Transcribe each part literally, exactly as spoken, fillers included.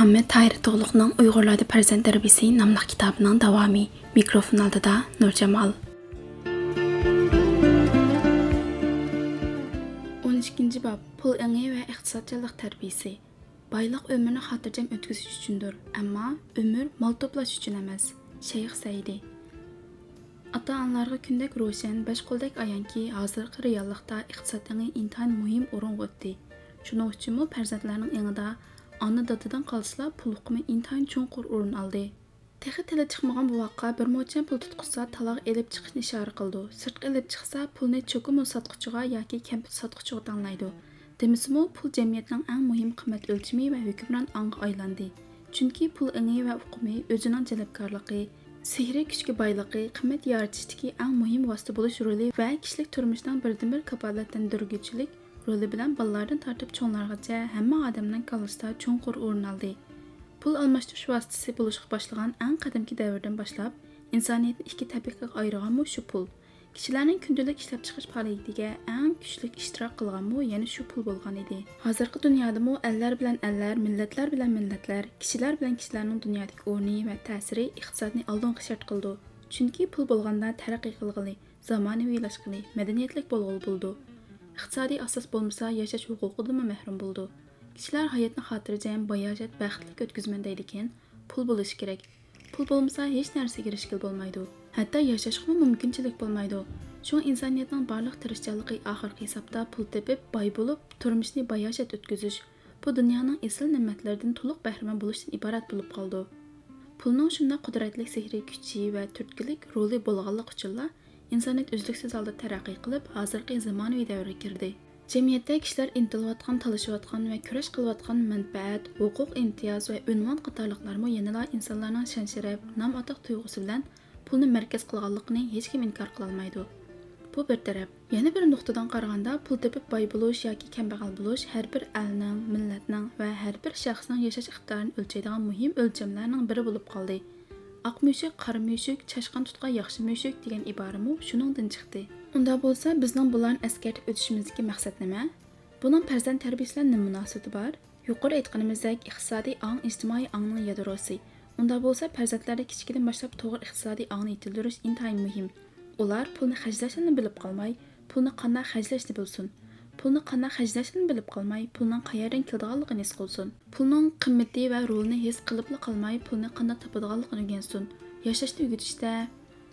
مۇھەممەد تاھىر تۇغلۇقنىڭ ئۇيغۇرلاردا پەرزەنت تەربىيىسى ناملىق كىتابىنىڭ داۋامى. مىكروفون ئالدىدا نۇرجامال. ئون ئىككىنچى باب، پۇل ئېڭى ۋە ئىقتىسادچانلىق تەربىيىسى. بايلىق ئۆمۈرنى خاتىرجەم ئۆتكۈزۈش ئۈچۈندۇر، ئەمما ئۆمۈر مال توپلاش ئۈچۈن ئەمەس. شەيخ سەئىدى. ئاتا-ئانىلارغا كۈندەك روشەن، بەش قولدەك ئايانكى، ھازىرقى رېئاللىقتا ئىقتىساد ئېڭى ئىنتايىن مۇھىم ئورۇنغا ئۆتتى. شۇنىڭ ئۈچۈنمۇ پەرزەنتلەرنىڭ ئېڭىدا ئانا دادىدىن قالسىلا پۇل ئۇقۇمى ئىنتايىن چوڭقۇر ئورۇن ئالدى. تېخى تىلى چىقمىغان بوۋاققا بىر موچەن پۇل تۇتقۇزسا، تالاغا ئېلىپ چىقىشنى ئىشارە قىلىدۇ. سىرتقا ئېلىپ چىقسا، پۇلنى چوكىمۇ ساتقۇچىغا ياكى كەمپۈت ساتقۇچىغا تەڭلەيدۇ. دېمىسىمۇ، پۇل جەمئىيەتنىڭ ئەڭ مۇھىم قىممەت ئۆلچىمى ۋە ھۆكۈمران ئاڭغا ئايلاندى. چۈنكى پۇل ئېڭى ۋە ئۇقۇمى، ئۆزىنىڭ جەلپكارلىقى، سېھرىي كۈچكە بايلىقى، قىممەت يارىتىشتىكى ئەڭ مۇھىم ۋاسىتە بولۇش رولى ۋە كىشىلىك تۇرمۇشنىڭ بىردىنبىر كاپالەتلەندۈرگۈچىلىك رولى بىلەن بالىلاردىن تارتىپ چوڭلارغىچە ھەممە ئادەمنىڭ كاللىسىدا چوڭقۇر ئورۇن ئالدى. پۇل ئالماشتۇرۇش ۋاسىتىسى بولۇشقا باشلىغان ئەڭ قەدىمكى دەۋردىن باشلاپ، ئىنسانىيەتنى ئىككى تەبىقىگە ئايرىغانمۇ شۇ پۇل. كىشىلەرنىڭ كۈندىلىك ئىشلەپچىقىرىش پائالىيىتىگە ئەڭ كۈچلۈك ئىشتىراك قىلغانمۇ يەنە شۇ پۇل بولغان ئىدى. ھازىرقى دۇنيادىمۇ ئەللەر بىلەن ئەللەر، مىللەتلەر بىلەن مىللەتلەر، كىشىلەر بىلەن كىشىلەرنىڭ دۇنيادىكى ئورنى ۋە تەسىرى ئىقتىسادنى ئالدىنقى شەرت قىلىدۇ. چۈنكى پۇل بولغاندا تەرەققىي قىلغىلى، زامانىۋىلاشقىلى، مەدەنىيەتلىك بولغىلى بولىدۇ. ئىقتىسادىي ئاساس بولمىسا، ياشاش ھوقۇقىدىنمۇ مەھرۇم بولىدۇ. كىشىلەر ھاياتنى خاتىرجەم، باياشات، بەختلىك ئۆتكۈزىمەن دەيدىكەن، پۇل بولۇشى كېرەك. پۇل بولمىسا، ھېچ نەرسىگە ئېرىشكىلى بولمايدۇ. ھەتتا ياشاشقىمۇ مۇمكىنچىلىك بولمايدۇ. شۇڭا ئىنسانىيەتنىڭ بارلىق تىرىشچانلىقى ئاخىرقى ھېسابتا پۇل تېپىپ، باي بولۇپ، تۇرمۇشنى باياشات ئۆتكۈزۈش، بۇ دۇنيانىڭ ئېسىل نېمەتلىرىدىن تولۇق بەھرىمەن بولۇشتىن ئىبارەت بولۇپ قالىدۇ. پۇلنىڭ شۇنداق قۇدرەتلىك سېھرىي كۈچى ۋە تۈرتكىلىك رولى بولغانلىقى ئۈچۈنلا، ئىنسانىيەت ئۈزلۈكسىز ھالدا تەرەققىي قىلىپ، ھازىرقى زامانىۋى دەۋرگە كىردى. جەمئىيەتتە كىشىلەر ئىنتىلىۋاتقان، تالىشىۋاتقان ۋە كۈرەش قىلىۋاتقان مەنپەئەت، ھوقۇق، ئىمتىياز ۋە ئۇنۋان قاتارلىقلارمۇ يەنىلا ئىنسانلارنىڭ شان-شەرەپ، نام-ئاتاق تۇيغۇسى بىلەن پۇلنى مەركەز قىلغانلىقىنى ھېچكىم ئىنكار قىلالمايدۇ. بۇ بىر تەرەپ. يەنە بىر نۇقتىدىن قارىغاندا، پۇل تېپىپ باي بولۇش ياكى كەمبەغەل بولۇش ھەر بىر ئەلنىڭ، مىللەتنىڭ ۋە ھەر بىر شەخسنىڭ ياشاش ئىقتىدارىنى ئۆلچەيدىغان مۇھىم ئۆلچەملەرنىڭ بىرى بولۇپ قالدى. ئاق مۈشۈك، قارا مۈشۈك، چاشقان تۇتقان ياخشى مۈشۈك دېگەن ئىبارىمۇ شۇنىڭدىن چىقتى. ئۇنداق بولسا، بىزنىڭ بۇلارنى ئەسكەرتىپ ئۆتۈشىمىزدىكى مەقسەت نېمە؟ بۇنىڭ پەرزەنت تەربىيىسى بىلەن نېمە مۇناسىۋىتى بار؟ يۇقىرى ئېيتقىنىمىزدەك، ئىقتىسادىي ئاڭ ئىجتىمائىي ئاڭنىڭ يادروسى. ئۇنداق بولسا، پەرزەنتلەردە كىچىكىدىن باشلاپ توغرا ئىقتىسادىي ئاڭنى يېتىلدۈرۈش ئىنتايىن مۇھىم. ئۇلار پۇلنى خەجلەشنىلا بىلىپ قالماي، پۇلنى قانداق خەجلەشنى بىلسۇن. پۇلنى قانداق خەجلەشنى بىلىپ قالماي، پۇلنىڭ قەيەردىن كېلىدىغانلىقىنى ھېس قىلسۇن. پۇلنىڭ قىممىتى ۋە رولىنى ھېس قىلىپلا قالماي، پۇلنى قانداق تاپىدىغانلىقىنى ئۆگەنسۇن. ياشاشنى ئۆگىتىشتە،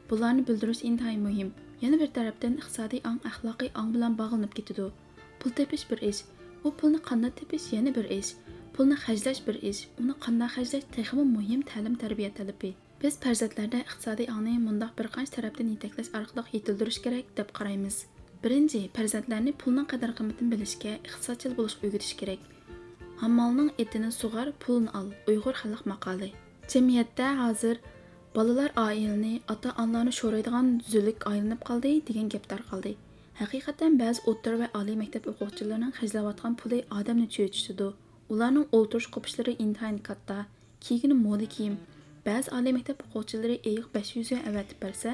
بۇلارنى بىلدۈرۈش ئىنتايىن مۇھىم. يەنە بىر تەرەپتىن، ئىقتىسادىي ئاڭ ئەخلاقىي ئاڭ بىلەن باغلىنىپ كېتىدۇ. پۇل تېپىش بىر ئىش، ئۇ پۇلنى قانداق تېپىش يەنە بىر ئىش، پۇلنى خەجلەش بىر ئىش، ئۇنى قانداق خەجلەش تېخىمۇ مۇھىم تەلىم-تەربىيە تەلىپى. بىز پەرزەنتلەردە ئىقتىسادىي ئاڭنى مۇنداق بىر قانچە تەرەپتىن يېتەكلەش ئارقىلىق يېتىلدۈرۈش كېرەك، دەپ قارايمىز. بىرىنچى، پەرزەنتلەرنى پۇلنىڭ قەدىر-قىممىتىنى بىلىشكە، ئىقتىسادچىل بولۇشقا ئۆگىتىش كېرەك. ھاممالنىڭ ئېتىنى سۇغار، پۇلىنى ئال. ئۇيغۇر خەلق ماقالى. جەمئىيەتتە ھازىر بالىلار ئائىلىنى، ئاتا-ئانىلارنى شورايدىغان زۈلۈككە ئايلىنىپ قالدى، دېگەن گەپ تارقالدى. ھەقىقەتەن، بەزى ئوتتۇرا ۋە ئالىي مەكتەپ ئوقۇغۇچىلىرىنىڭ خەجلەۋاتقان پۇلى ئادەمنى چۆچۈتىدۇ. ئۇلارنىڭ ئولتۇرۇش قوپۇشلىرى ئىنتايىن كاتتا، كىيگىنى مودا كىيىم. بەزى ئالىي مەكتەپ ئوقۇغۇچىلىرى ئېيىغا بەش يۈز يۈەن ئەۋەتىپ بەرسە،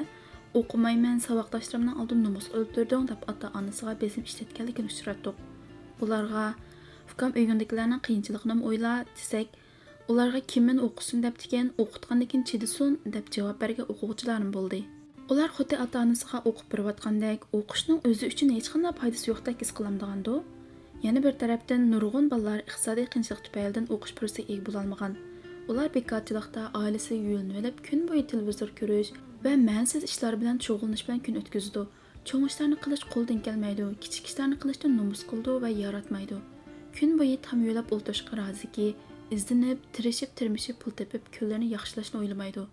ئوقۇمايمەن، ساۋاقداشلىرىمنىڭ ئالدىدا نومۇسقا ئۆلتۈردۈڭ، دەپ ئاتا-ئانىسىغا بېسىم ئىشلەتكەنلىكىنى ئۇچراتتۇق. ئۇلارغا، ئۇكام، ئۆيۈڭدىكىلەرنىڭ قىيىنچىلىقىنىمۇ ئويلا، دېسەك، ئۇلارغا كىممىن ئوقۇسۇن دەپتىكەن، ئوقۇتقاندىن كېيىن چىدىسۇن، دەپ جاۋاب بەرگەن ئوقۇغۇچىلارمۇ بولدى. ئۇلار خۇددى ئاتا-ئانىسىغا ئوقۇپ بېرىۋاتقاندەك، ئوقۇشنىڭ ئۆزى ئۈچۈن ھېچقانداق پايدىسى يوقتەك ھېس قىلامدىغاندۇ؟ يەنە بىر تەرەپتىن، نۇرغۇن بالىلار ئىقتىسادىي قىيىنچىلىق تۈپەيلىدىن ئوقۇش پۇرسىتىگە ئىگە بولالمىغان. ئۇلار بىكارچىلىقتا ئائىلىسىگە يۆلىنىۋېلىپ، كۈن بويى تېلېۋىزور كۆرۈش ۋە مەنىسىز ئىشلار بىلەن شۇغۇللىنىش بىلەن كۈن ئۆتكۈزىدۇ. چوڭ ئىشلارنى قىلىش قولىدىن كەلمەيدۇ، كىچىك ئىشلارنى قىلىشتىن نومۇس قىلىدۇ ۋە ياراتمايدۇ. كۈن بويى تام يۆلەپ ئولتۇرۇشقا رازىكى، ئىزدىنىپ، تىرىشىپ-تىرمىشىپ پۇل تېپىپ، كۈنلىرىنى ياخشىلاشنى ئويلىمايدۇ.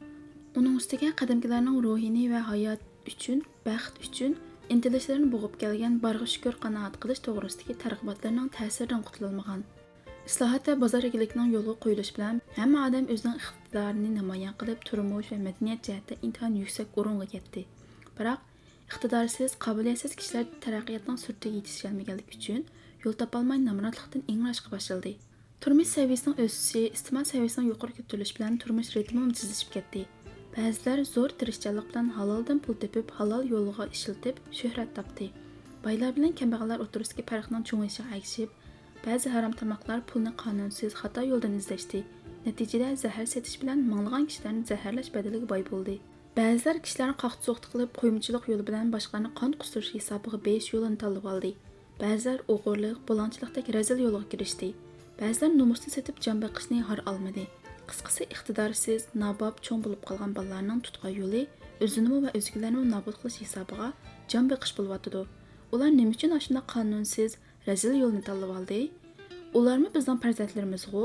ئۇنىڭ ئۈستىگە قەدىمكىلەرنىڭ روھىنى ۋە ھايات ئۈچۈن، بەخت ئۈچۈن ئىنتىلىشلىرىنى بوغۇپ كەلگەن بارغا شۈكۈر، قانائەت قىلىش توغرىسىدىكى تەرغىباتلىرىنىڭ تەسىرىدىن قۇتۇلالمىغان. ئىسلاھات ۋە بازار ئىگىلىكىنىڭ يولغا قويۇلۇشى بىلەن، ھەممە ئادەم ئۆزىنىڭ ئىقتىدارىنى نامايان قىلىپ، تۇرمۇش ۋە مەدەنىيەت جەھەتتە ئىنتايىن يۈكسەك ئورۇنغا يەتتى. بىراق، ئىقتىدارسىز، قابىلىيەتسىز كىشىلەر تەرەققىياتنىڭ سۈرئىتىگە يېتىشەلمىگەنلىكى ئۈچۈن، يول تاپالماي نامراتلىقتىن ئىڭراشقا باشلىدى. تۇرمۇش سەۋىيەسىنىڭ ئۆسۈشى، ئىستېمال سەۋىيەسىنىڭ يۇقىرى كۆتۈرۈلۈشى بىلەن تۇرمۇش رىتىمىمۇ تېزلىشىپ كەتتى. بەزىلەر زور تىرىشچانلىق بىلەن ھالالدىن پۇل تېپىپ، ھالال يولغا ئىشلىتىپ، شۆھرەت تاپتى. بايلار بىلەن كەمبەغەللەر ئوتتۇرىسىدىكى پەرقنىڭ چوڭىيىشىغا ئەگىشىپ، بەزى ھارام تاماقلار پۇلنى قانۇنسىز، خاتا يولدىن ئىزدەشتى. نەتىجىدە زەھەر سېتىش بىلەن مىڭلىغان كىشىلەرنى زەھەرلەش بەدىلىگە باي بولدى. بەزىلەر كىشىلەرنى قاقتى-سوقتى قىلىپ، قويمىچىلىق يولى بىلەن باشقىلارنى قان قۇستۇرۇش ھېسابىغا بېيىش يولىنى تاللىۋالدى. بەزىلەر ئوغرىلىق، بۇلاڭچىلىقتەك رەزىل يولغا كىرىشتى. بەزىلەر نومۇسنى سېتىپ جان بېقىشنى ھار ئالمىدى. قىسقىسى، ئىقتىدارسىز، ناباب، چوڭ بولۇپ قالغان بالىلارنىڭ تۇتقان يولى ئۆزىنىمۇ ۋە ئۆزگىلەرنىمۇ نابۇت قىلىش ھېسابىغا جان بېقىش بولۇۋاتىدۇ. ئۇلار نېمە ئۈچۈن ئاشۇنداق قانۇنسىز، رەزىل يولنى تاللىۋالدى؟ ئۇلارمۇ بىزنىڭ پەرزەنتلىرىمىزغۇ؟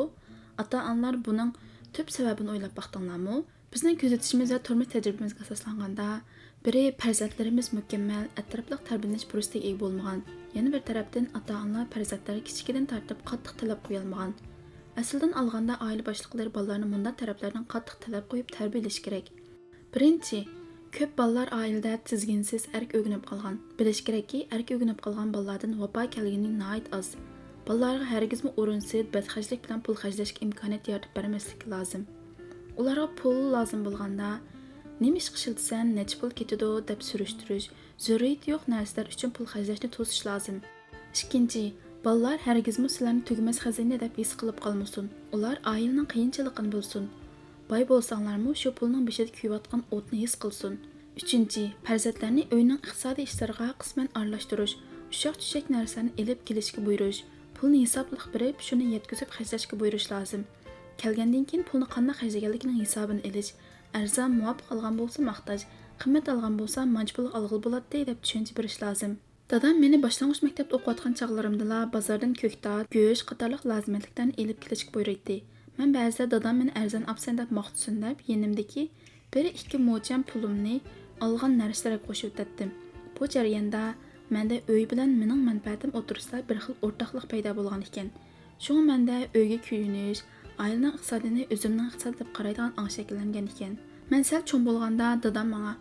ئاتا-ئانىلار بۇنىڭ تۈپ سەۋەبىنى ئويلاپ باقتىڭلارمۇ؟ بىزنىڭ كۆزىتىشىمىز ۋە تۇرمۇش تەجرىبىمىزگە ئاساسلانغاندا، بىرى، پەرزەنتلىرىمىز مۇكەممەل، ئەتراپلىق تەربىيەلىنىش پۇرسىتىگە ئىگە بولمىغان. يەنە بىر تەرەپتىن، ئاتا-ئانىلار پەرزەنتلەرگە كىچىكىدىن تارتىپ قاتتىق تەلەپ قويالمىغان. ئەسلىدىن ئالغاندا، ئائىلە باشلىقلىرى بالىلارنى مۇنداق تەرەپلەردىن قاتتىق تەلەپ قويۇپ تەربىيەلىشى كېرەك. بىرىنچى، كۆپ بالىلار ئائىلىدە تىزگىنسىز ئەركە ئۆگىنىپ قالغان. بىلىش كېرەككى، ئەركە ئۆگىنىپ قالغان بالىلاردىن ۋاپا كەلگىنى ناھايىتى ئاز. بالىلارغا ھەرگىزمۇ ئورۇنسىز، بەتخەجلىك بىلەن پۇل خەجلەشكە ئىمكانىيەت يارىتىپ بەرمەسلىك لازىم. ئۇلارغا پۇل لازىم بولغاندا، نېمە ئىشقا ئىشلىتىسەن، نەچچە پۇل كېتىدۇ، دەپ سۈرۈشتۈرۈش، زۆرۈرىيىتى يوق نەرسىلەر ئۈچۈن پۇل خەجلەشنى توسۇش لازىم. ئىككىنچى، بالىلار ھەرگىزمۇ سىلەرنى تۈگىمەس خەزىنە دەپ ھېس قىلىپ قالمىسۇن. ئۇلار ئائىلىنىڭ قىيىنچىلىقىنى بىلسۇن. باي بولساڭلارمۇ شۇ پۇلنىڭ بېشىدا كۆيۈۋاتقان ئوتنى ھېس قىلسۇن. ئۈچىنچى، پەرزەنتلەرنى ئۆينىڭ ئىقتىسادىي ئىشلىرىغا قىسمەن ئارىلاشتۇرۇش، ئۇششاق-چۈششەك نەرسىلەرنى ئېلىپ كېلىشكە بۇيرۇش، پۇلنى ھېسابلىق بېرىپ، شۇنى يەتكۈزۈپ خەجلەشكە بۇيرۇش لازىم. كەلگەندىن كېيىن پۇلنى قانداق خەجلىگەنلىكىنىڭ ھېسابىنى ئېلىش، ئەرزان، مۇۋاپىق ئالغان بولسا ماختاش، قىممەت ئالغان بولسا مانچە پۇلغا ئالغىلى بولاتتى دەپ چۈشەنچە بېرىش لازىم. دادام مېنى باشلانغۇچ مەكتەپتە ئوقۇۋاتقان چاغلىرىمدىلا بازاردىن كۆكتات، گۆش قاتارلىق لازىمەتلىكلەرنى ئېلىپ كېلىشكە بۇيرۇيتتى. مەن بەزىدە دادام مېنى ئەرزان ئاپسەن دەپ ماختىسۇن دەپ، يېنىمدىكى بىر ئىككى موچەن پۇلۇمنى ئالغان نەرسىلەرگە قوشۇۋېتەتتىم. بۇ جەرياندا مەندە ئۆي بىلەن مېنىڭ مەنپەئەتىم ئوتتۇرىسىدا بىر خىل ئورتاقلىق پەيدا بولغان ئىكەن. شۇڭا مەندە ئۆيگە كۆيۈنۈش، ئائىلىنىڭ ئىقتىسادىنى ئۆزۈمنىڭ ئىقتىسادى دەپ قارايدىغان ئاڭ شەكىللەنگەن ئىكەن. مەن سەل چوڭ بولغاندا دادام ماڭا،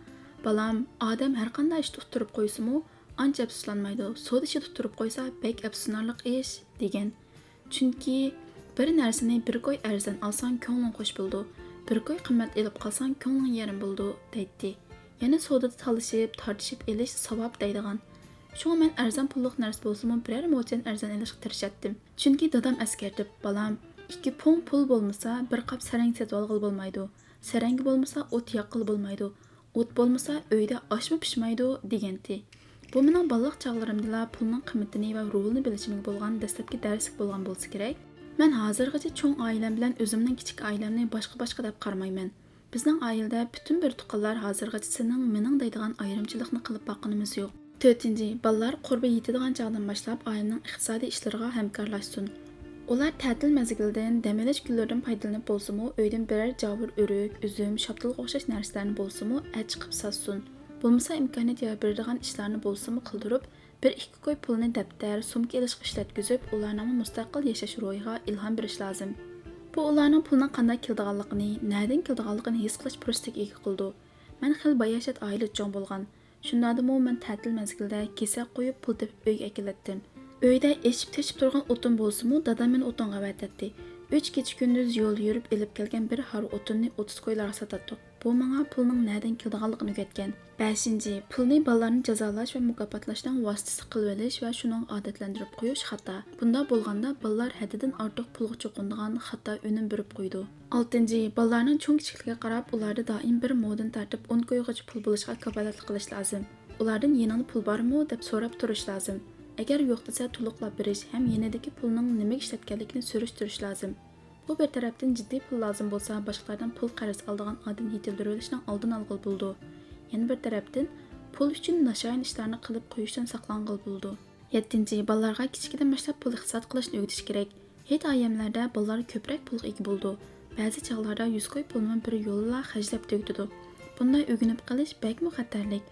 بالام، ئادەم ھەرقانداق ئىشتا ئۇتتۇرۇپ قويسىمۇ، ئانچە ئەپسۇسلانمايدۇ، سودا ئىشىدا ئۇتتۇرۇپ قويسا بەك ئەپسۇسلىنارلىق ئىش، دېگەن. چۈنكى بىر نەرسىنى بىر كوي ئەرزان ئالساڭ كۆڭلۈڭ خوش بولىدۇ، بىر كوي قىممەت ئېلىپ قالساڭ كۆڭلۈڭ يېرىم بولىدۇ، دەيتتى. يەنە سودىدا تالىشىپ، تارتىشىپ ئېلىش ساۋاب دەيدىغان. شۇڭا مەن ئەرزان پۇللۇق نەرسە بولسىمۇ بىرەر موچەن ئەرزان ئېلىشقا تىرىشاتتىم. چۈنكى دادام ئەسكەرتىپ، بالام، ئىككى پۇڭ پۇل بولمىسا بىر قاپ سەرەڭگە سېتىۋالغىلى بولمايدۇ، سەرەڭگە بولمىسا ئوت ياققىلى بولمايدۇ، ئوت بولمىسا ئۆيدە ئاشمۇ پىشمايدۇ، دېگەنتى. بۇ مېنىڭ بالىلىق چاغلىرىمدىلا پۇلنىڭ قىممىتىنى ۋە روھىنى بىلىشىمگە بولغان دەسلەپكى دەرسلىك بولغان بولسا كېرەك. مەن ھازىرغىچە چوڭ ئائىلەم بىلەن ئۆزۈمنىڭ كىچىك ئائىلەمنى باشقا-باشقا دەپ قارىمايمەن. بىزنىڭ ئائىلىدە پۈتۈن بىر تۇغقانلار ھازىرغىچە سېنىڭ، مېنىڭ دەيدىغان ئايرىمچىلىقنى قىلىپ باققىنىمىز يوق. تۆتىنچى، بالىلار قۇربى يېتىدىغان چاغدىن باشلاپ ئائىلىنىڭ ئىقتىسادىي ئىشلىرىغا ھەمكارلاشسۇن. ئۇلار تەتىل مەزگىلىدىن، دەم ئېلىش كۈنلىرىدىن پايدىلىنىپ بولسىمۇ، ئۆيدىن بىرەر جاۋۇر ئۆرۈك، ئۈزۈم، شاپتۇل ئوخشاش نەرسىلەرنى بولسىمۇ ئەچىقىپ ساتسۇن. بولمىسا ئىمكانىيەت يار بېرىدىغان ئىشلارنى بولسىمۇ قىلدۇرۇپ، بىر ئىككى كوي پۇلنى دەپتەر، سومكا ئېلىشقا ئىشلەتكۈزۈپ، ئۇلارنىڭمۇ مۇستەقىل ياشاش روھىغا ئىلھام بېرىش لازىم. بۇ ئۇلارنىڭ پۇلنىڭ قانداق كېلىدىغانلىقىنى، نەدىن كېلىدىغانلىقىنى ھېس قىلىش پۇرسىتىگە ئىگە قىلىدۇ. مەن خېلى باياشات ئائىلىدە چوڭ بولغان. شۇنداقتىمۇ مەن تەتىل مەزگىلىدە كېسەك قويۇپ، پۇل تېپىپ ئۆيگە ئەكېلەتتىم. ئۆيدە ئېشىپ-تېشىپ تۇرغان ئوتۇن بولسىمۇ، دادام مېنى ئوتۇنغا ئەۋەتەتتى. ئۈچ كېچە-كۈندۈز يول يۈرۈپ ئېلىپ كەلگەن بىر ھارۋا ئوتۇننى ئوتتۇز كويلارغا ساتاتتۇق. بۇ ماڭا پۇلنىڭ نەدىن كېلىدىغانلىقىنى ئۆگەتكەن. بەشىنچى، پۇلنى بالىلارنى جازالاش ۋە مۇكاپاتلاشنىڭ ۋاسىتىسى قىلىۋېلىش ۋە شۇنىڭغا ئادەتلەندۈرۈپ قويۇش خاتا. بۇنداق بولغاندا بالىلار ھەددىدىن ئارتۇق پۇلغا چوقۇنىدىغان خاتا ئۈنۈم بېرىپ قويىدۇ. ئالتىنچى، بالىلارنىڭ چوڭ-كىچىكلىكىگە قاراپ ئۇلاردا دائىم بىر مودىن تارتىپ ئون كويغىچە پۇل بولۇشىغا كاپالەتلىك قىلىش لازىم. ئۇلاردىن يېنىڭدا پۇل بارمۇ دەپ سوراپ تۇرۇش لازىم. ئەگەر يوق دېسە تولۇقلاپ بېرىش ھەم يېنىدىكى پۇلنىڭ نېمىگە ئىشلەتكەنلىكىنى سۈرۈشتۈرۈش لازىم. بۇ بىر تەرەپتىن جىددىي پۇل لازىم بولسا باشقىلاردىن پۇل قەرز ئالىدىغان ئادەتنى يېتىلدۈرۈۋېلىشنىڭ ئالدىنى ئالغىلى بولىدۇ. يەنە بىر تەرەپتىن پۇل ئۈچۈن ناشايان ئىشلارنى قىلىپ قويۇشتىن ساقلانغىلى بولىدۇ. يەتتىنچى، بالىلارغا كىچىكىدىن باشلاپ پۇل ئىقتىساد قىلىشنى ئۆگىتىش كېرەك. ھېيت-ئايەملەردە بالىلار كۆپرەك پۇلغا ئىگە بولىدۇ. بەزى چاغلاردا يۈز كوي پۇلنىمۇ بىر يولىلا خەجلەپ تۈگىتىدۇ. بۇنداق ئۆگىنىپ قېلىش بەكمۇ خەتەرلىك.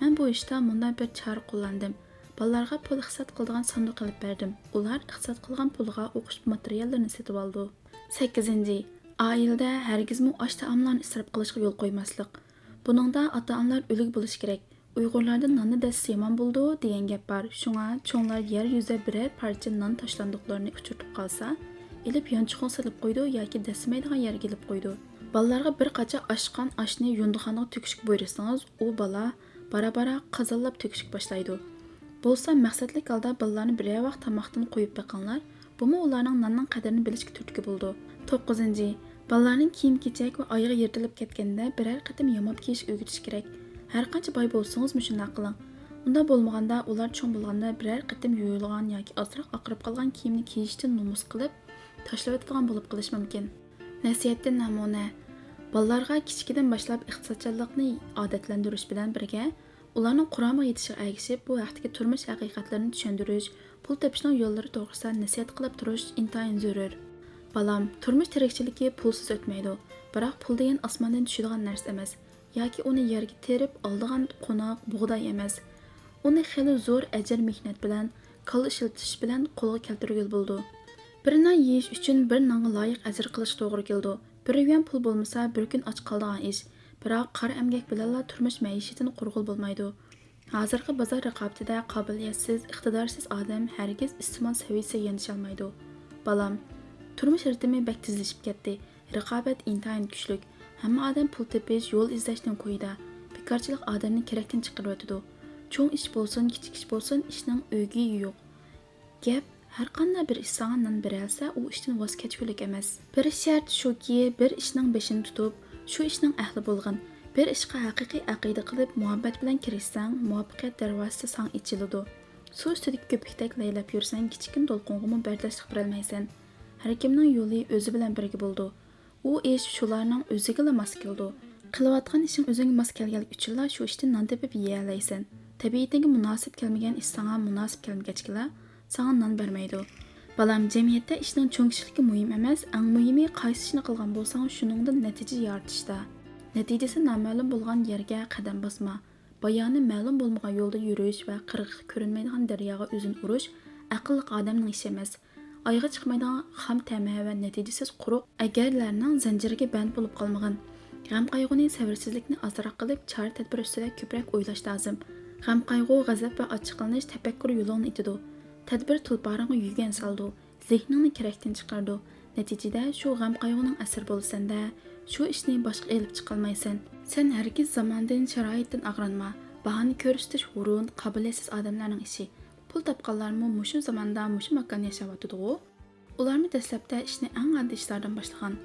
مەن بۇ ئىشتا مۇنداق بىر چارە قوللاندىم. بالىلارغا پۇل ئىقتىساد قىلىدىغان ساندۇق ئېلىپ بەردىم. ئۇلار ئىقتىساد قىلغان پۇلىغا ئوقۇش ماتېرىياللىرىنى سېتىۋالىدۇ. سەككىزىنچى، ئائىلىدە ھەرگىزمۇ ئاش-تائاملارنى ئىسراپ قىلىشقا يول قويماسلىق. بۇنىڭدا ئاتا-ئانىلار ئۈلگە بولۇشى كېرەك. ئۇيغۇرلاردا ناننى دەسسە يامان بولىدۇ دېگەن گەپ بار. شۇڭا چوڭلار يەر يۈزىدە بىرەر پارچە نان تاشلاندۇقلىرىنى ئۇچرىتىپ قالسا، ئېلىپ يانچۇقىغا سېلىپ قويىدۇ ياكى دەسسىمەيدىغان يەرگە ئېلىپ قويىدۇ. بالىلارغا بىر قاچا ئاشقان ئاشنى يۇيىدىغان تۆكۈشكە بۇيرۇسىڭىز، ئۇ بالا بارا-بارا قازانلاپ تۆكۈشكە باشلايدۇ. بولسا مەقسەتلىك ھالدا بالىلارنى بىرەر ۋاق تاماقتىن قويۇپ بېقىڭلار، بۇمۇ ئۇلارنىڭ ناننىڭ قەدرىنى بىلىشكە تۈرتكە بولىدۇ. توققۇزىنچى، بالىلارنىڭ كىيىم-كېچەك ۋە ئايىغى يىرتىلىپ كەتكەندە بىرەر قېتىم ياماپ كىيىش ئۆگىتىش كېرەك. ھەرقانچە باي بولسىڭىزمۇ شۇنداق قىلىڭ. ئۇنداق بولمىغاندا ئۇلار چوڭ بولغاندا بىرەر قېتىم يۇيۇلغان ياكى ئازراق ئاقىرىپ قالغان كىيىمنى كىيىشتىن نومۇس قىلىپ، تاشلىۋېتىدىغان بولۇپ قېلىشى مۇمكىن. نەسىھەتتىن نەمۇنە. بالىلارغا كىچىكىدىن باشلاپ ئىقتىسادچانلىقنى ئادەتلەندۈرۈش بىلەن بىرگە، ئۇلارنىڭ قۇرامىغا يېتىشىگە ئەگىشىپ، بۇ ھەقتىكى تۇرمۇش ھەقىقەتلىرىنى چۈشەندۈرۈش، پۇل تېپىشنىڭ يوللىرى توغرىسىدا نەسىھەت قىلىپ تۇرۇش ئىنتايىن زۆرۈر. بالام، تۇرمۇش تىرىكچىلىكى پۇلسىز ئۆتمەيدۇ، بىراق پۇل دېگەن ئاسماندىن چۈشىدىغان نەرسە ئەمەس ياكى ئۇنى يەرگە تېرىپ ئالىدىغان قوناق، بۇغداي ئەمەس. ئۇنى خېلى زور ئەجىر-مېھنەت بىلەن، كاللا ئىشلىتىش بىلەن قولغا كەلتۈرگىلى بولىدۇ. بىر نان يېيىش ئۈچۈن بىر نانغا لايىق ئەجىر قىلىشقا توغرا كېلىدۇ. بىر يۈەن پۇل بولمىسا، بىر كۈن ئاچ قالىدىغان ئىش. بىراق قارا ئەمگەك بىلەنلا تۇرمۇش مەئىشىتىنى قۇرغىلى بولمايدۇ. ھازىرقى بازار رىقابىتىدە قابىلىيەتسىز، ئىقتىدارسىز ئادەم ھەرگىز ئىستېمال سەۋىيەسىگە يېتىشەلمەيدۇ. بالام، تۇرمۇش رىتىمى بەك تېزلىشىپ كەتتى. رىقابەت ئىنتايىن كۈچلۈك. ھەممە ئادەم پۇل تېپىش، يول ئىزدەشنىڭ كويىدا. بىكارچىلىق ئادەمنى كېرەكتىن چىقىرىۋېتىدۇ. چوڭ ئىش بولسۇن، كىچىك ئىش بولسۇن، ئىشنىڭ ئۆگىيى يوق. گەپ، ھەرقانداق بىر ئىش ساڭا نان بېرەلىسە، ئۇ ئىشتىن ۋاز كەچكۈلۈك ئەمەس. بىر شەرت شۇكى، بىر ئىشنىڭ بېشىنى تۇتۇپ، شۇ ئىشنىڭ ئەھلى بولغىن. بىر ئىشقا ھەقىقىي ئەقىدە قىلىپ، مۇھەببەت بىلەن كىرىشسەڭ، مۇۋەپپەقىيەت دەرۋازىسى ساڭا ئېچىلىدۇ. سۇ ئۈستىدىكى كۆپۈكتەك لەيلەپ يۈرسەڭ، كىچىككىنە دولقۇنغىمۇ بەرداشلىق بېرەلمەيسەن. ھەر كىمنىڭ يولى ئۆزى بىلەن بىرگە بولىدۇ. ئۇ ئىش شۇلارنىڭ ئۆزىگىلا ماس كېلىدۇ. قىلىۋاتقان ئىشىڭ ئۆزۈڭگە ماس كەلگەنلىكى ئۈچۈنلا شۇ ئىشتىن نان تېپىپ يېيەلەيسەن. تەبىئىتىڭگە مۇناسىپ كەلمىگەن ئىش ساڭا مۇناسىپ كەلمىگەچكىلا، ساڭا نان بەرمەيدۇ. بالام، جەمئىيەتتە ئىشنىڭ چوڭ-كىچىكلىكى مۇھىم ئەمەس، ئەڭ مۇھىمى قايسى ئىشنى قىلغان بولساڭ، شۇنىڭدىن نەتىجە يارىتىشتا. نەتىجىسى نامەلۇم بولغان يەرگە قەدەم باسما. بايانى مەلۇم بولمىغان يولدا يۈرۈش ۋە قىرغىقى كۆرۈنمەيدىغان دەرياغا ئۆزىنى ئۇرۇش ئەقىللىق ئادەمنىڭ ئىشى ئەمەس. ئايىغى چىقمايدىغان خام تەمە ۋە نەتىجىسىز قۇرۇق ئەگەرلەرنىڭ زەنجىرىگە بەند بولۇپ قالمىغىن. غەم-قايغۇنى، سەۋرسىزلىكنى ئازراق قىلىپ، چارە-تەدبىر ئۈستىدە كۆپرەك ئويلاش لازىم. غەم-قايغۇ، غەزەپ ۋە ئاچچىقلىنىش تەپەككۇر يولۇڭنى ئېتىدۇ. تەدبىر تۇلپارىڭغا يۈگەن سالىدۇ، زېھنىڭنى كېرەكتىن چىقىرىدۇ. نەتىجىدە شۇ غەم-قايغۇنىڭ ئەسىرى بولىسەن-دە، شۇ ئىشنى باشقا ئېلىپ چىقالمايسەن. سەن ھەرگىز زاماندىن، شارائىتتىن ئاغرىنما. باھانە كۆرسىتىش ھۇرۇن، قابىلىيەتسىز ئادەملەرنىڭ ئىشى. پۇل تاپقانلارمۇ مۇشۇ زاماندا، مۇشۇ ماكاندا ياشاۋاتىدىغۇ. ئۇلارمۇ دەسلەپتە ئىشنى ئەڭ ئاددىي ئىشلاردىن باشلىغان.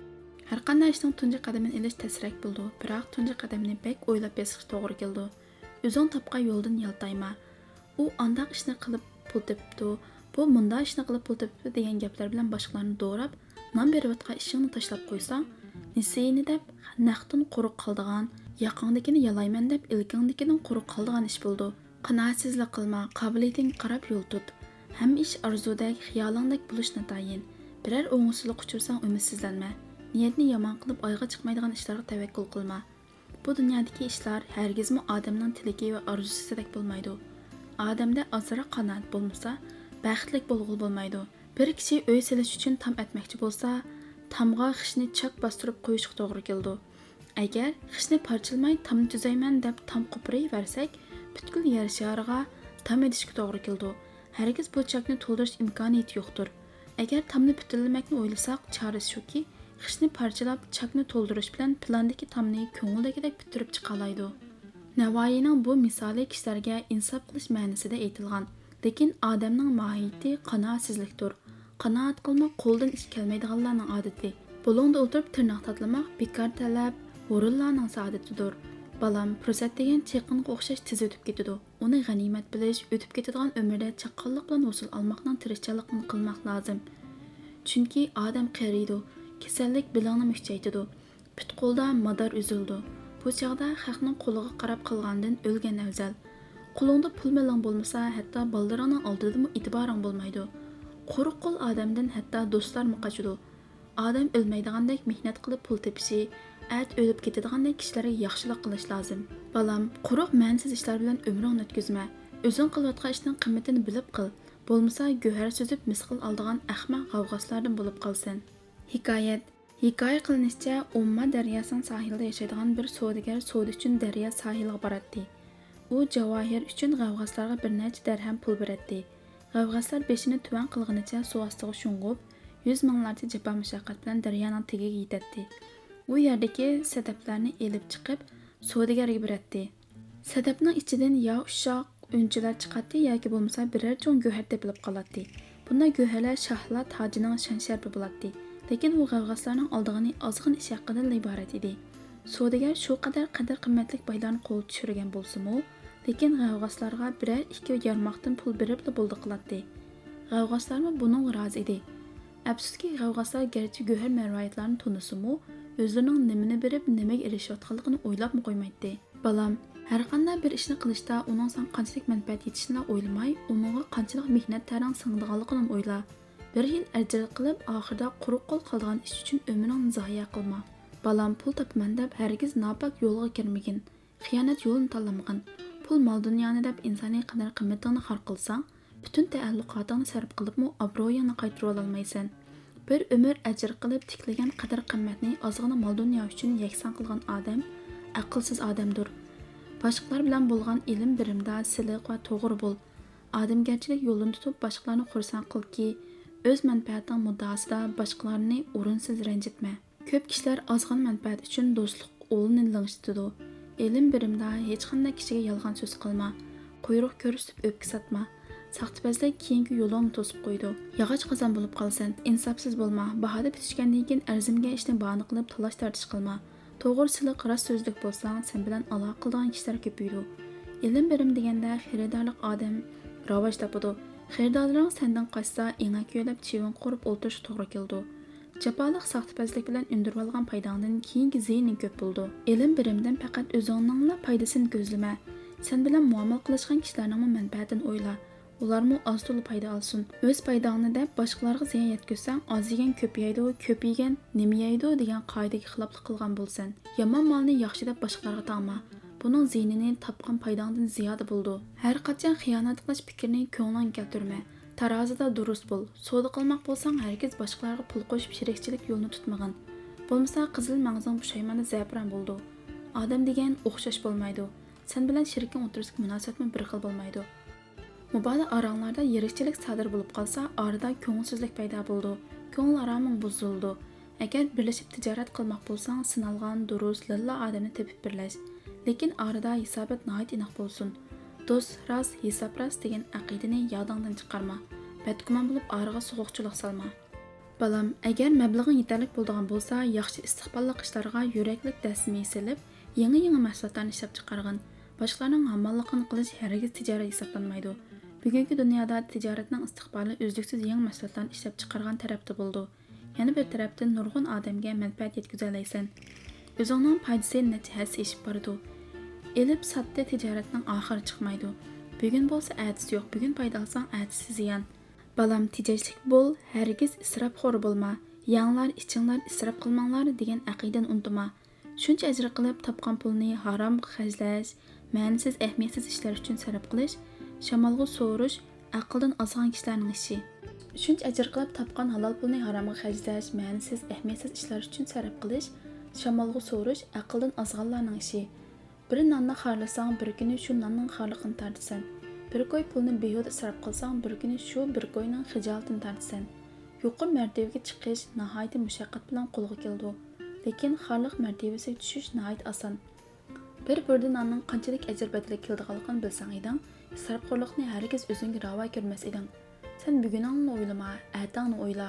ھەرقانداق ئىشنىڭ تۇنجى قەدىمىنى ئېلىش تەسرەك بولىدۇ، بىراق تۇنجى قەدەمنى بەك ئويلاپ بېسىشقا توغرا كېلىدۇ. ئۆزۈڭ تاپقان يولدىن يالتايما. ئۇ ئانداق ئىشنى قىلىپ پۇل تېپىپتۇ، بۇ مۇنداق ئىشنى قىلىپ پۇل تېپىپتۇ دېگەن گەپلەر بىلەن باشقىلارنى دوراپ، نان بېرىۋاتقان ئىشىڭنى تاشلاپ قويساڭ، نېسىنى دەپ نەقتىن قۇرۇق قالىدىغان، ياقاڭدىكىنى يالايمەن دەپ ئىلكىڭدىكىدىن قۇرۇق قالىدىغان ئىش بولىدۇ. قانائەتسىزلىك قىلما، قابىلىيىتىڭگە قاراپ يول تۇت. ھەممە ئىش ئارزۇدەك، خىيالىڭدەك بولۇشى ناتايىن. بىرەر ئوڭۇشسىزلىق ئۇچرىساڭ ئۈمىدسىزلەنمە. نىيەتنى يامان قىلىپ ئايىغى چىقمايدىغان ئىشلارغا تەۋەككۈل قىلما. بۇ دۇنيادىكى ئىشلار ھەرگىزمۇ ئادەمنىڭ تىلىكى ۋە ئارزۇسىدەك بولمايدۇ. ئادەمدە ئازراق قانائەت بولمىسا، بەختلىك بولغىلى بولمايدۇ. بىر كىشى ئۆي سېلىش ئۈچۈن تام ئەتمەكچى بولسا، تامغا خىشنى چاك باستۇرۇپ قويۇشقا توغرا كېلىدۇ. ئەگەر خىشنى پارچىلىماي تامنى تۈزەيمەن دەپ تام قوپۇرۇۋەرسەك، پۈتكۈل يەر شارىغا تام ئېتىشكە توغرا كېلىدۇ. ھەرگىز بۇ چاكنى تولدۇرۇش ئىمكانىيىتى يوقتۇر. ئەگەر تامنى پۈتۈنلىمەكنى ئويلىساق، چارىسى شۇكى، خىشنى پارچىلاپ، چاكنى تولدۇرۇش بىلەن پىلاندىكى تامنى كۆڭۈلدىكىدەك پۈتتۈرۈپ چىقالايدۇ. نەۋائىينىڭ بۇ مىسالى كىشىلەرگە ئىنساپ قىلىش مەنىسىدە ئېيتىلغان، لېكىن ئادەمنىڭ ماھىيىتى قانائەتسىزلىكتۇر. قانائەت قىلماق قولدىن ئىش كەلمەيدىغانلارنىڭ ئادىتى. بۇلۇڭدا ئولتۇرۇپ تىرناق تاتىلىماق بىكار تەلەپ، ھۇرۇنلارنىڭ سائادىتىدۇر. بالام، پۇرسەت دېگەن چېقىنغا ئوخشاش تېز ئۆتۈپ كېتىدۇ. ئۇنى غەنىيمەت بىلىش، ئۆتۈپ كېتىدىغان ئۆمۈردە چاققانلىق بىلەن ھوسۇل ئالماقنىڭ تىرىشچانلىقىنى قىلماق لازىم. چۈنكى ئادەم قېرىيدۇ، كېسەللىك بىلىڭنى مۈكچەيتىدۇ. پۇت-قولدا مادار ئۈزۈلىدۇ. بۇ چاغدا خەقنىڭ قولىغا قاراپ قالغاندىن ئۆلگەن ئەۋزەل. قولۇڭدا پۇل-مېلىڭ بولمىسا، ھەتتا بالىلىرىڭنىڭ ئالدىدىمۇ ئېتىبارىڭ بولمايدۇ. قۇرۇق قول ئادەمدىن ھەتتا دوستلارمۇ قاچىدۇ. ئادەم ئۆلمەيدىغاندەك مېھنەت قىلىپ پۇل تېپىشى، ئەتە ئۆلۈپ كېتىدىغاندەك كىشىلەرگە ياخشىلىق قىلىش لازىم. بالام، قۇرۇق مەنىسىز ئىشلار بىلەن ئۆمرۈڭنى ئۆتكۈزمە. ئۆزۈڭ قىلىۋاتقان ئىشنىڭ قىممىتىنى بىلىپ قىل. بولمىسا گۆھەر سۈزۈپ مىسقىل ئالىدىغان ئەخمەق غەۋغاسلاردىن بولۇپ قالىسەن. ھېكايەت. ھېكايە قىلىنىشىچە، ئومما دەرياسىنىڭ ساھىلىدا ياشايدىغان بىر سودىگەر سودا ئۈچۈن دەريا ساھىلىغا باراتتى. ئۇ جاۋاھىر ئۈچۈن غەۋغاسلارغا بىر نەچچە دەرھەم پۇل بېرەتتى. غەۋغاسلار بېشىنى تۆۋەن قىلغىنىچە سۇ ئاستىغا شۇڭغۇپ، يۈز مىڭلارچە جاپا-مۇشەققەت بىلەن دەريانىڭ تېگىگە يېتەتتى. ئۇ يەردىكى سەدەپلەرنى ئېلىپ چىقىپ، سودىگەرگە بېرەتتى. سەدەپنىڭ ئىچىدىن يا ئۇششاق ئۈنچىلەر چىقاتتى ياكى بولمىسا بىرەر چوڭ گۆھەر تېپىلىپ قالاتتى. بۇنداق گۆھەرلەر شاھلار تاجىنىڭ شان-شەرىپى بولاتتى. لېكىن ئۇ غەۋغاسلارنىڭ ئالىدىغىنى ئازغىنە ئىش ھەققىدىنلا ئىبارەت ئىدى. سودىگەر شۇ قەدەر قەدىر-قىممەتلىك بايلارنى قولغا چۈشۈرگەن بولسىمۇ، لېكىن غەۋغاسلارغا بىرەر ئىككى يارماقتىن پۇل بېرىپلا بولدى قىلاتتى. غەۋغاسلارمۇ بۇنىڭغا رازى ئىدى. ئەپسۇسكى، غەۋغاسلار گەرچە گۆھەر-مەرۋايىتلارنى تونۇسىمۇ، ئۆزلىرىنىڭ نېمىنى بېرىپ، نېمىگە ئېرىشىۋاتقانلىقىنى ئويلاپمۇ قويمايتتى. بالام، ھەرقانداق بىر ئىشنى قىلىشتا ئۇنىڭ ساڭا قانچىلىك مەنپەئەت يېتىشىنىلا ئويلىماي، ئۇنىڭغا قانچىلىك مېھنەت تەرىڭ سىڭىدىغانلىقىنىمۇ ئويلا. بىر يىل ئەجىر قىلىپ، ئاخىرىدا قۇرۇق قول قالىدىغان ئىش ئۈچۈن ئۆمرۈڭنى زايە قىلما. بالام، پۇل تاپىمەن دەپ ھەرگىز ناپاك يولغا كىرمىگىن. خىيانەت يولىنى تاللىمىغىن. پۇل، مال-دۇنيانى دەپ ئىنسانىي قەدىر-قىممىتىڭنى خار قىلساڭ، پۈتۈن تەئەللۇقاتىڭنى سەرپ قىلىپمۇ ئابرۇيۇڭنى قايتۇرۇۋالالمايسەن. بىر ئۆمۈر ئەجىر قىلىپ تىكلىگەن قەدىر-قىممەتنى ئازغىنا مال-دۇنيا ئۈچۈن يەكسان قىلغان ئادەم ئەقىلسىز ئادەمدۇر. باشقىلار بىلەن بولغان ئېلىم-بېرىمدا سىلىق ۋە توغرا بول. ئادەمگەرچىلىك يولىنى تۇتۇپ، باشقىلارنى خۇرسەن قىلكى، ئۆز مەنپەئەتىڭ مۇددىئاسىدا باشقىلارنى ئورۇنسىز رەنجىتمە. كۆپ كىشىلەر ئازغىنا مەنپەئەت ئۈچۈن دوستلۇق ئۇلىنى لىڭشىتىدۇ. ئېلىم-بېرىمدا ھېچقانداق كىشىگە يالغان سۆز قىلما. قۇيرۇق كۆرسىتىپ ئۆپكە ساتما. ساختىپەزلىك كېيىنكى يولۇڭنى توسۇپ قويىدۇ. ياغاچ قازان بولۇپ قالىسەن. ئىنساپسىز بولما. باھادا پۈتۈشكەندىن كېيىن ئەرزىمىگەن ئىشنى باھانە قىلىپ تالاش-تارتىش قىلما. توغرا، سىلىق، راست سۆزلۈك بولساڭ، سەن بىلەن ئالاقە قىلىدىغان كىشىلەر كۆپىيىدۇ. ئېلىم-بېرىم دېگەندە خېرىدارلىق ئادەم راۋاج تاپىدۇ. خېرىدارلىرىڭ سەندىن قاچسا، ئېڭەك يۆلەپ چىۋىن قورۇپ ئولتۇرۇشقا توغرا كېلىدۇ. جاپالىق ساختىپەزلىك بىلەن ئۈندۈرۈۋالغان پايداڭدىن كېيىنكى زىيىنىڭ كۆپ بولىدۇ. ئېلىم-بېرىمدىن پەقەت ئۆزۈڭنىڭلا پايدىسىنى كۆزلىمە. سەن بىلەن مۇئامىلە قىلىشقان كىشىلەرنىڭمۇ مەنپەئەتىنى ئويلا. ئۇلارمۇ ئاز-تولا پايدا ئالسۇن. ئۆز پايداڭنى دەپ باشقىلارغا زىيان يەتكۈزسەڭ، ئاز يېگەن كۆپ يەيدۇ، كۆپ يېگەن نېمە يەيدۇ دېگەن قائىدىگە خىلاپلىق قىلغان بولىسەن. يامان مالنى ياخشى دەپ باشقىلارغا تاڭما. بۇنىڭ زىيىنىنى تاپقان پايداڭدىن زىيادە بولىدۇ. ھەرقاچان خىيانەت قىلىش پىكرىنى كۆڭلۈڭگە كەلتۈرمە. تارازىدا دۇرۇس بول. سودا قىلماق بولساڭ، ھەرگىز باشقىلارغا پۇل قوشۇپ شېرىكچىلىك يولىنى تۇتمىغىن. بولمىسا قىزىل مەڭزىڭ پۇشايماندا زەپىران بولىدۇ. ئادەم دېگەن ئوخشاش بولمايدۇ. سەن بىلەن شېرىكىڭ ئوتتۇرىسىدىكى مۇناسىۋەتمۇ بىر خىل بولمايدۇ. مۇبادا ئاراڭلاردا يىرىكچىلىك سادىر بولۇپ قالسا، ئارىدا كۆڭۈلسىزلىك پەيدا بولىدۇ، كۆڭۈل ئارامىڭ بۇزۇلىدۇ. ئەگەر بىرلىشىپ تىجارەت قىلماق بولساڭ، سىنالغان، دۇرۇس، لىللا ئادەمنى تېپىپ بىرلەش. لېكىن ئارىدا ھېسابات ناھايىتى ئېنىق بولسۇن. دوست راست، ھېساب راست دېگەن ئەقىدىنى يادىڭدىن چىقارما. بەدگۇمان بولۇپ ئارىغا سوغۇقچىلىق سالما. بالام، ئەگەر مەبلىغىڭ يېتەرلىك بولىدىغان بولسا، ياخشى ئىستىقباللىق ئىشلارغا يۈرەكلىك دەسسىمە سېلىپ، يېڭى-يېڭى مەھسۇلاتلارنى ئىشلەپچىقارغىن. باشقىلارنىڭ ھامانلىقىنى قىلىش ھەرگىز تىجارەت ھېسابلانمايدۇ. بۈگۈنكى دۇنيادا تىجارەتنىڭ ئىستىقبالى ئۈزلۈكسىز يېڭى مەھسۇلاتلارنى ئىشلەپچىقارغان تەرەپتە بولىدۇ. يەنە بىر تەرەپتىن نۇرغۇن ئادەمگە مەنپەئەت يەتكۈزەلەيسەن. ئۆزۈڭنىڭ پايدىسى نەچچە ھەسسە ئېشىپ بارىدۇ. ئېلىپ ساتتى تىجارەتنىڭ ئاخىرى چىقمايدۇ. بۈگۈن بولسا ئەتىسى يوق، بۈگۈن پايدا ئالساڭ ئەتىسى زىيان. بالام، تېجەشلىك بول، ھەرگىز ئىسراپخور بولما. يەڭلار، ئىچىڭلار، ئىسراپ قىلماڭلار دېگەن ئەقىدىنى ئۇنتۇما. شۇنچە ئەجىر قىلىپ تاپقان پۇلنى ھارامغا خەجلەش، مەنىسىز، ئەھمىيەتسىز ئىشلار ئۈچۈن سەرپ قىلىش، شامالغا سورۇش، ئەقىلدىن ئازغان كىشىلەرنىڭ ئىشى. شۇنچە ئەجىر قىلىپ تاپقان ھالال پۇلنى ھارامغا خەجلەش، مەنىسىز، ئەھمىيەتسىز ئىشلار ئۈچۈن سەرپ قىلىش، شامالغا سورۇش، ئەقىلدىن ئازغانلارنىڭ ئىشى. بىر ناننى خارلىساڭ، بىر كۈنى شۇ ناننىڭ خارلىقىنى تارتىسەن. بىر كوي پۇلنى بىھۇدە ئىسراپ قىلساڭ، بىر كۈنى شۇ بىر كوينىڭ خىجالىتىنى تارتىسەن. يۇقىرى مەرتىۋىگە چىقىش ناھايىتى مۇشەققەت بىلەن قولغا كېلىدۇ، لېكىن خارلىق مەرتىۋىسىگە چۈشۈش ناھايىتى ئاسان. بىر بۇردا ناننىڭ قانچىلىك ئەجىر بەدىلىگە كېلىدىغانلىقىنى بىلسەڭ ئىدىڭ، ئىسراپخورلۇقنى ھەرگىز ئۆزۈڭگە راۋا كۆرمەس ئىدىڭ. سەن بۈگۈنۈڭنى ئويلىما، ئەتەڭنى ئويلا.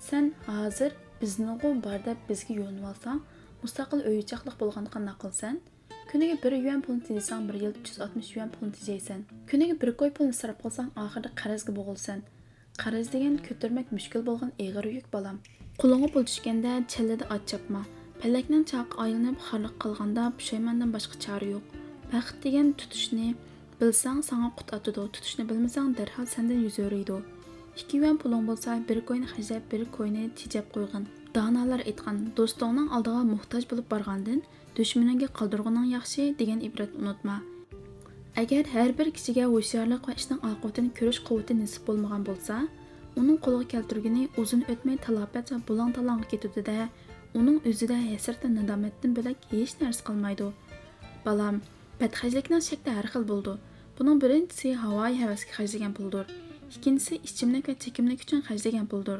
سەن ھازىر بىزنىغۇ بار دەپ بىزگە يۆنىۋالساڭ، مۇستەقىل ئۆي-ئوچاقلىق بولغاندا قانداق قىلىسەن؟ كۈنىگە بىر يۈەن پۇلنى تېجىسەڭ، بىر يىلدا ئۈچ يۈز ئاتمىش يۈەن پۇلنى تېجەيسەن. كۈنىگە بىر كوي پۇلنى ئىسراپ قىلساڭ، ئاخىرىدا قەرزگە بوغۇلىسەن. قەرز دېگەن كۆتۈرمەك مۈشكۈل بولغان ئېغىر يۈك، بالام. قولۇڭغا پۇل چۈشكەندە چەللىدە ئات چاپما. پەلەكنىڭ چاقى ئايلىنىپ، خارلىق قىلغاندا پۇشايماندىن باشقا چارە يوق. بەخت دېگەن تۇتۇشنى بىلسەڭ، ساڭا قۇت ئاتىدۇ، تۇتۇشنى بىلمىسەڭ، دەرھال سەندىن يۈز ئۆرۈيدۇ. ئىككى يۈەن پۇلۇڭ بولسا، بىر كوينى خەجلەپ، بىر كوينى تېجەپ قويغىن. دانالار ئېيتقان، دوستۇڭنىڭ ئالدىغا موھتاج بولۇپ بارغاندىن، دۈشمىنىڭگە قالدۇرغىنىڭ ياخشى، دېگەن ئىبرەتنى ئۇنتۇما. ئەگەر ھەر بىر كىشىگە ھوشيارلىق ۋە ئىشنىڭ ئاقىۋىتىنى كۆرۈش قۇۋۋىتى نېسىپ بولمىغان بولسا، ئۇنىڭ قولىغا كەلتۈرگىنى ئۇزۇن ئۆتمەي تالاپەت ۋە بۇلاڭ-تالاڭغا كېتىدۇ-دە، ئۇنىڭ ئۆزىدە ھەسرەت ۋە نادامەتتىن بۆلەك ھېچ نەرسە قالمايدۇ. بالام، بەتخەجلىكنىڭ شەكلى ھەر خىل بولىدۇ. بۇنىڭ بىرىنچىسى ھاۋايى ھەۋەسكە خەجلىگەن پۇلدۇر. ئىككىنچىسى ئىچىملىك ۋە چېكىملىك ئۈچۈن خەجلىگەن پۇلدۇر.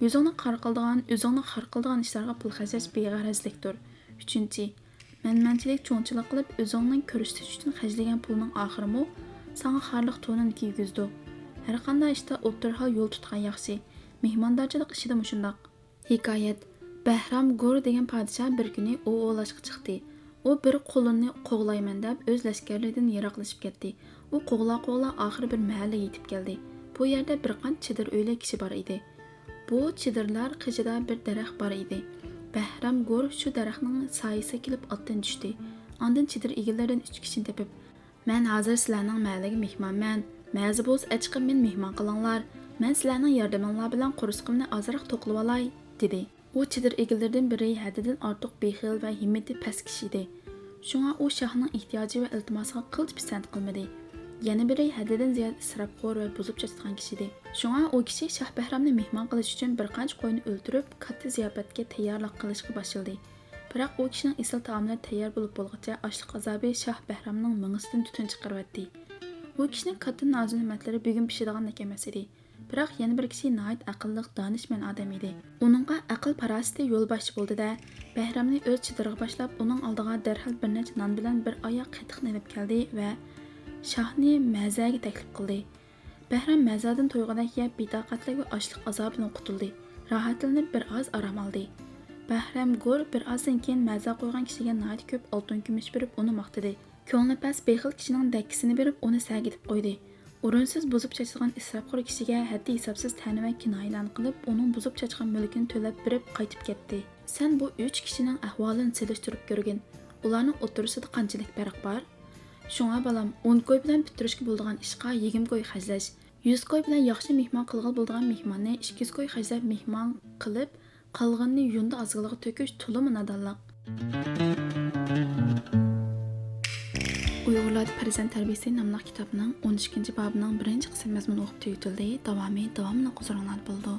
يۈزۈڭنى قارا قىلىدىغان، ئۆزۈڭنى خار قىلىدىغان ئىشلارغا پۇل خەجلەش بىغەرەزلىكتۇر. ئۈچىنچى، مەنمەنچىلىك، چوڭچىلىق قىلىپ، ئۆزۈڭنى كۆرسىتىش ئۈچۈن خەجلىگەن پۇلنىڭ ئاخىرىمۇ ساڭا خارلىق تونىنى كىيگۈزىدۇ. ھەرقانداق ئىشتا ئوتتۇرا ھال يول تۇتقان ياخشى. مېھماندارچىلىق ئىشىدىمۇ شۇنداق. ھېكايەت. بەھرام گور دېگەن پادىشاھ بىر كۈنى ئوۋ ئوۋلاشقا چىقتى. ئۇ بىر قۇلۇننى قوغلايمەن دەپ ئۆز لەشكەرلىرىدىن يىراقلىشىپ كەتتى. ئۇ قوغلا-قوغلا ئاخىرى بىر مەھەللىگە يېتىپ كەلدى. بۇ يەردە بىر قانچە چېدىر ئۆيلۈك كىشى بار ئىدى. بۇ چېدىرلار قېشىدا بىر دەرەخ بار ئىدى. بەھرام گور شۇ دەرەخنىڭ سايىسىغا كېلىپ ئاتتىن چۈشتى. ئاندىن چېدىر ئىگىلىرىدىن ئۈچ كىشىنى تېپىپ، مەن ھازىر سىلەرنىڭ مەھەللىگە مېھمانمەن. مەززە بولسا ئەچىقىپ مېنى مېھمان قىلىڭلار. مەن سىلەرنىڭ ياردىمىڭلار بىلەن قورسىقىمنى ئازراق توقلىۋالاي، دېدى. ئۇ چېدىر ئىگىلىرىدىن بىرى ھەددىدىن ئارتۇق بېخىل ۋە ھىممىتى پەس كىشى ئىدى. شۇڭا ئۇ شاھنىڭ ئېھتىياجى ۋە ئىلتىماسىغا قىلچە پىسەنت قىلمىدى. يەنە بىرى ھەددىدىن زىيادە ئىسراپخور ۋە بۇزۇپ چاچىدىغان كىشى ئىدى. شۇڭا ئۇ كىشى شاھ بەھرامنى مېھمان قىلىش ئۈچۈن بىر قانچە قوينى ئۆلتۈرۈپ، كاتتا زىياپەتكە تەييارلىق قىلىشقا باشلىدى. بىراق ئۇ كىشىنىڭ ئېسىل تائاملىرى تەييار بولۇپ بولغۇچە ئاچلىق ئازابى شاھ بەھرامنىڭ مېڭىسىدىن تۈتۈن چىقىرىۋەتتى. ئۇ كىشىنىڭ كاتتا نازۇنېمەتلىرى بۈگۈن پىشىدىغاندەك ئەمەس ئىدى. بىراق يەنە بىر كىشى ناھايىتى ئەقىللىق، دانىشمەن ئادەم ئىدى. ئۇنىڭغا ئەقىل-پاراسىتى يولباشچى بولدى-دە، بەھرامنى ئۆز چېدىرىغا باشلاپ، ئۇنىڭ ئالدىغا دەرھال بىر نەچچە نان بىلەن بىر ئاياق قېتىقنى ئېلىپ كەلدى ۋە شاھنى مەزەگە تەكلىپ قىلدى. بەھرام مەزەدىن تويغۇدەك يەپ، بىتاقەتلىك ۋە ئاچلىق ئازابىدىن قۇتۇلدى. راھەتلىنىپ بىر ئاز ئارام ئالدى. بەھرام گور بىر ئازدىن كېيىن مەزە قويغان كىشىگە ناھايىتى كۆپ ئالتۇن كۈمۈش بېرىپ، ئۇنى ماختىدى. كۆڭلى پەس بېخىل كىشىنىڭ دەككىسىنى بېرىپ، ئۇنى سەگىتىپ قويدى. ئورۇنسىز بۇزۇپ چاچىدىغان ئىسراپخور كىشىگە ھەددى-ھېسابسىز تەنە ۋە كىنايىلەرنى قىلىپ، ئۇنىڭ بۇزۇپ چاچقان مۈلكىنى تۆلەپ بېرىپ قايتىپ كەتتى. سەن بۇ ئۈچ كىشىنىڭ ئەھۋالىنى سېلىشتۇرۇپ كۆرگىن. ئۇلارنىڭ ئوتتۇرىسىدا قانچىلىك پەرق بار؟ شۇڭا بالام، ئون كوي بىلەن پۈتتۈرۈشكە بولىدىغان ئىشقا يىگىرمە كوي خەجلەش، يۈز كوي بىلەن ياخشى مېھمان قىلغىلى بولىدىغان مېھماننى ئىككى يۈز كوي خەجلەپ مېھمان قىلىپ، قالغىنىنى يۇندى ئازغىلىغا تۆكۈش تولىمۇ نادانلىق. ئۇيغۇرلاردا پەرزەنت تەربىيىسى ناملىق كىتابنىڭ ئون ئىككىنچى بابىنىڭ بىرىنچى قىسىم مەزمۇنى ئوقۇپ تۈگىتىلدى. داۋامى داۋاملىق ھۇزۇرۇڭلاردا بولىدۇ.